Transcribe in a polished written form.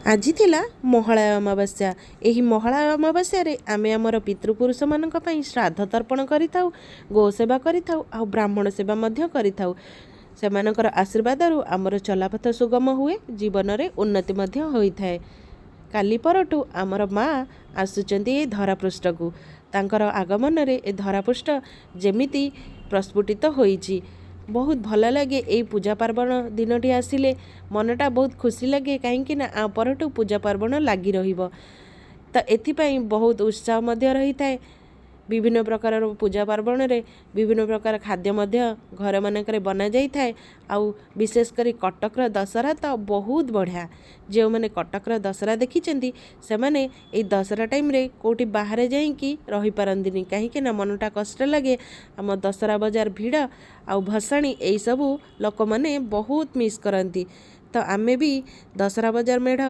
ଆଜି ଥିଲା ମହାଳୟା ଅମାବାସ୍ୟା। ଏହି ମହାଳୟା ଅମାବାସ୍ୟାରେ ଆମେ ଆମର ପିତୃପୁରୁଷମାନଙ୍କ ପାଇଁ ଶ୍ରାଦ୍ଧ ତର୍ପଣ କରିଥାଉ, ଗୋ ସେବା କରିଥାଉ ଆଉ ବ୍ରାହ୍ମଣ ସେବା ମଧ୍ୟ କରିଥାଉ। ସେମାନଙ୍କର ଆଶୀର୍ବାଦରୁ ଆମର ଚଲାପଥ ସୁଗମ ହୁଏ, ଜୀବନରେ ଉନ୍ନତି ମଧ୍ୟ ହୋଇଥାଏ। କାଲି ପରଠୁ ଆମର ମା ଆସୁଛନ୍ତି ଏ ଧରାପୃଷ୍ଠକୁ। ତାଙ୍କର ଆଗମନରେ ଏ ଧରାପୃଷ୍ଠ ଯେମିତି ପ୍ରସ୍ଫୁଟିତ ହୋଇଛି। ବହୁତ ଭଲ ଲାଗେ ଏଇ ପୂଜା ପାର୍ବଣ ଦିନଟି ଆସିଲେ। ମନଟା ବହୁତ ଖୁସି ଲାଗେ, କାହିଁକି ନା ଆ ପରଠୁ ପୂଜା ପାର୍ବଣ ଲାଗି ରହିବ। ତ ଏଥିପାଇଁ ବହୁତ ଉତ୍ସାହ ମଧ୍ୟ ରହିଥାଏ। ବିଭିନ୍ନ ପ୍ରକାରର ପୂଜା ପାର୍ବଣରେ ବିଭିନ୍ନ ପ୍ରକାର ଖାଦ୍ୟ ମଧ୍ୟ ଘରମାନଙ୍କରେ ବନାଯାଇଥାଏ। ଆଉ ବିଶେଷ କରି କଟକର ଦଶହରା ତ ବହୁତ ବଢ଼ିଆ। ଯେଉଁମାନେ କଟକର ଦଶହରା ଦେଖିଛନ୍ତି, ସେମାନେ ଏଇ ଦଶହରା ଟାଇମ୍ରେ କେଉଁଠି ବାହାରେ ଯାଇକି ରହିପାରନ୍ତିନି, କାହିଁକି ନା ମନଟା କଷ୍ଟ ଲାଗେ। ଆମ ଦଶହରା ବଜାର ଭିଡ଼ ଆଉ ଭସାଣି, ଏଇସବୁ ଲୋକମାନେ ବହୁତ ମିସ୍ କରନ୍ତି। ତ ଆମେ ବି ଦଶହରା ବଜାର ମେଢ଼